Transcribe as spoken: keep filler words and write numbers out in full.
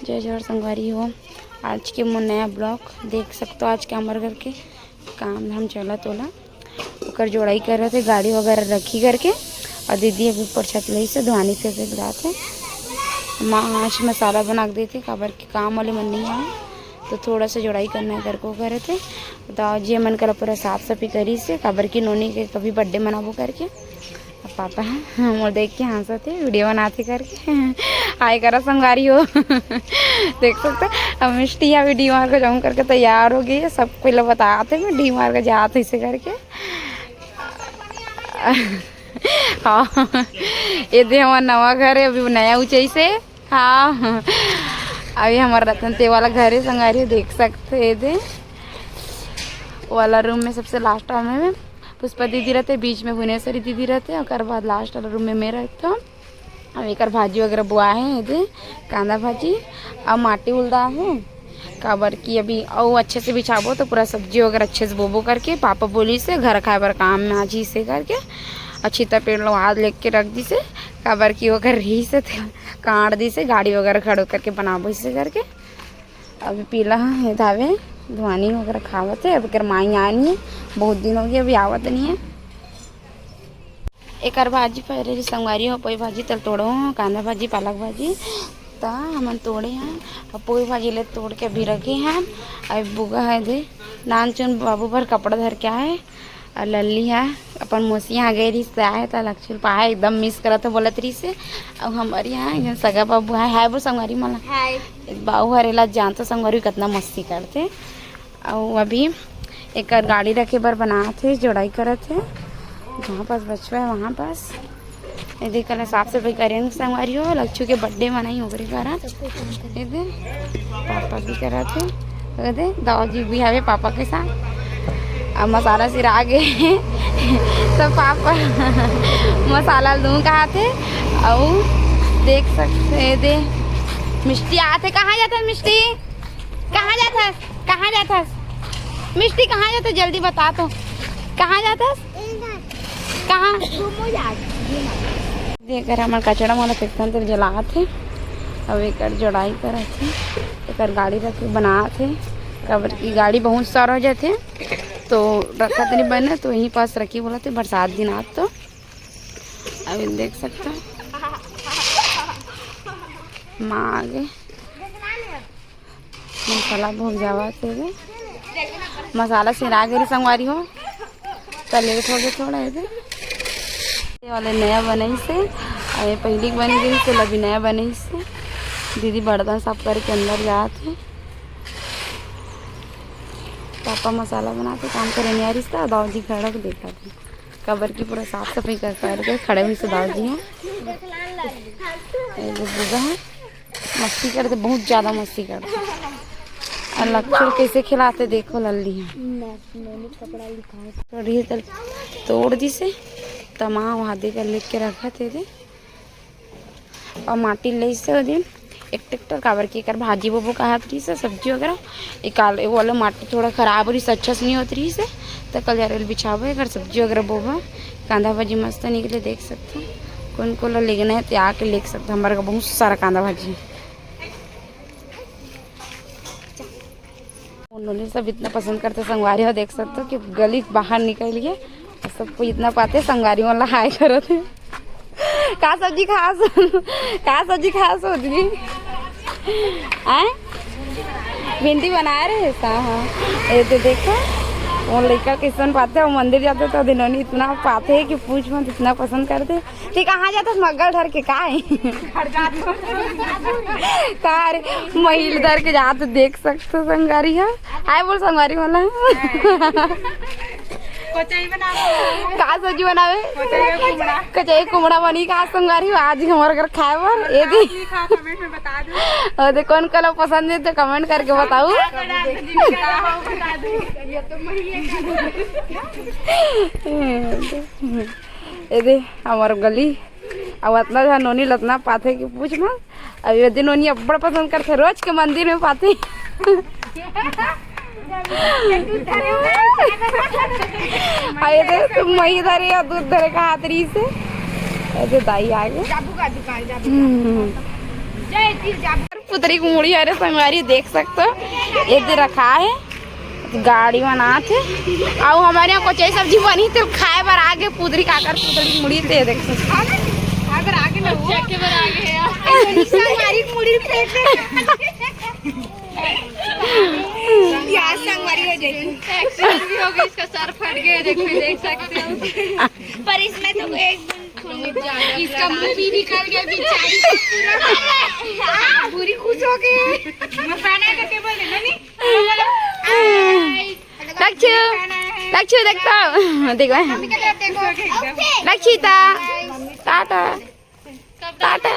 जय जोहार संगवारी हो, आज के मोर नया ब्लॉग देख सकते हो। आज के हमर घर के काम धाम चलत ओला, ओकर जोड़ाई करत हे, गाड़ी वगैरह रखी करके। और दीदी अभी ऊपर छत ले से धुआनी फेंके जात हे। माँ आज मसाला बना के देथे, काबर के काम वाले मन नहीं आए, तो थोड़ा सा जोड़ाई करना है करके वो करत हे। दाऊ जी मन करा पूरा साफ सफाई करी से, काबर की नोनी के कभी बर्थडे मनाबो करके। अब पापा ह मोर देख के हंसत हे, वीडियो बनात हे करके। हाय करा संगवारी हो। देख सकते हो, अब मिष्टी यहाँ भी डी मार्ट का जाऊँ करके तैयार हो गई है। सब कोई लोग बताते मैं डी मार्ट का जात इसे करके। हाँ, ये दे हमारा नवा घर है, अभी नया ऊंचाई से। हाँ, अभी हमारा रतन ते वाला घर है संगवारी हो, देख सकते हो। ये दे वाला रूम में सबसे लास्ट में पुष्पा दीदी रहते, बीच में भुवनेश्वरी दीदी रहते, ओकर बाद लास्ट वाला रूम में मैं रहता हूँ। अब एकर भाजी वगैरह बुआ है, ये दे कांदा भाजी और माटी उलदा है, काबर की अभी अउ अच्छे से बिछाबो तो पूरा सब्जी वगैरह अच्छे से बोबो करके पापा बोली से घर खाए बर काम में आज ही से करके। और छीता पेड़ लो हाथ लेके रख दी से, काबर की ओकर रही से काट दी से, गाड़ी वगैरह खड़ो करके बनाबो इसे करके। अभी पीला हे धावे धुआनी वगैरह खावत है। अब एकर माई आए नहीं है, बहुत दिन हो गया, अभी आवत नहीं है। एकर भाजी पहले जी संगवारी हो, पोई भाजी तल तोड़ो, कांदा भाजी, पालक भाजी, त हमन तोड़े हैं। अब पोई भाजी ले तोड़ के अभी रखे हैं। अब बुआ है दे नान चुन बाबू बर कपड़ा धर के आए। और लल्ली है अपन मौसी यहाँ गई रही से आए, त लक्ष्मी पाए एकदम मिस करत हो बोलत रही से। अब हमारे यहाँ एक जन सगा बाबू है, हाय बोल संगवारी मला। हाय। बाबू हरेला जानता संगवारी कितना मस्ती करते। अउ अभी एकर गाड़ी रखे बर बनात हे, जोड़ाई करत हे। जहाँ पास बचवा है वहाँ पास। ये देख, कल साफ सफाई करेंगे संगवारी हो, लच्छू के बर्थडे मनाई ओकरे कारण। ये दे, पापा भी करत हे। ये दे, दाऊ जी भी हवे पापा के साथ। अब मसाला सिरा गे हे। तो पापा मसाला लूँ कहा थे। अउ देख सकते, ये दे, मिष्टी आते। कहाँ जाते मिष्टी? कहाँ जाथस? कहाँ जाथस? मिष्टी, कहाँ जाथस? जल्दी बता तो, कहाँ जाथस? कहाँ? देख कर हमर कचड़ा मोला फेंकथन, तेल जलात हे। अब एकर जोड़ाई करत हे, एकर गाड़ी रख के बनात हे, काबर की गाड़ी बहुत सारा हो जाथे, तो रखत नहीं बने, तो यहीं पास रखी बोलत हे, बरसात दिन आत तो। अब देख सकते हो, माँ आगे। मसाला भुग जावत हे रे। मसाला सिरा गे रे संगवारी हो, त लेट हो गे थोड़ा हे रे। ये वाले नया बनई से, अउ ये पहिली के बन गई से, अभी नया बनई से। दीदी बर्तन साफ करके अंदर जात हे। पापा मसाला बनाते काम करे नहीं आ रही था, दाऊ जी खड़ा के देखा थे, काबर की पूरा साफ सफाई कर कर के खड़े हुई से दाऊ जी हैं। ये जो बुआ है, मस्ती करते, बहुत ज्यादा मस्ती करते। और लक्ष्मण कैसे खिलाते देखो लल्ली है। तो ये तल तोड़ दी से, तमा वहाँ दे कर लेके रखा थे दे। और माटी ले से ओ दिन एक ट्रैक्टर, काबर की एकर भाजी बोबो कहत रही से, सब्जी वगैरह। एकाल वो वाला माटी थोड़ा खराब रही से, अच्छा से नहीं होत रही से, तो कल जारेल बिछाबो एकर सब्जी वगैरह बोबो। कांदा भाजी मस्त निकले, देख सकते हो। कौन को ला लेना है तो आके ले सकते हो, हमारे का बहुत सारा कांदा भाजी। उन्होंने सब इतना पसंद करते संगवारी हो, देख सकते हो कि गली बाहर निकल गए, सब कोई इतना पाते संगवारी वाला हाय करत हे। का सब्जी खास, का सब्जी खास हो दीदी? आए भिंडी बना रहे हैं सा। हाँ, ये तो देखो, वो लड़का किसन पाते, वो मंदिर जाते तो दिनोनी इतना पाते हैं कि पूछ मत, इतना पसंद करते। ठीक, कहाँ जाता मग्गल धर के का है? का रे, महिल धर के जात देख सकते संगवारी है। हाय बोल संगवारी वाला। कोचई बनावे। का सब्जी बनावे? कोचई कुमड़ा। कोचई कुमड़ा बनी का संगवारी हो? आज हमारे घर खाए बर। ये दी। का comment में बता दो। और दे कौन कलर पसंद है तो comment करके बताओ। का कलर दीदी का हो बता दो। ये तो महिला का। ये दे हमार गली। अब अतना झन नोनी लतना पाथे कि पूछ मत। अब ये दिन नोनी अब्बड़ पसंद करथे, रोज के मंदिर में पाथे। आए दे तुम मही धरे या दूध धरे का हाथ रही से। ऐसे दाई आगे। जाबू का दुकान, जाबू। हम्म। जय जी, जाबू। पुतरी के मुड़ी, अरे संगवारी देख सकथो, एदे रखा हे, गाड़ी बनात हे। अउ हमर यहाँ कोचई सब्जी बनी, ते खाए बर आगे पुतरी काकर पुतरी के मुड़ी, ते देख सकथो। खाए बर आगे ना हो। चेक के बर आगे हे यार। संगवारी के मुड़ी देख। यार संगवारी हो जाए। एक्सीडेंट भी हो गया, इसका सर फट गया, देख, देख सकते हो। पर इसमें तो एक इसका मुंह भी निकल गया बेचारी का पूरा। हाँ, बुरी खुश हो गई। मसाना का टेबल है ना, नहीं? लक्ष्य, लक्ष्य देखता हूँ। देख भाई। लक्षिता, टाटा, टाटा।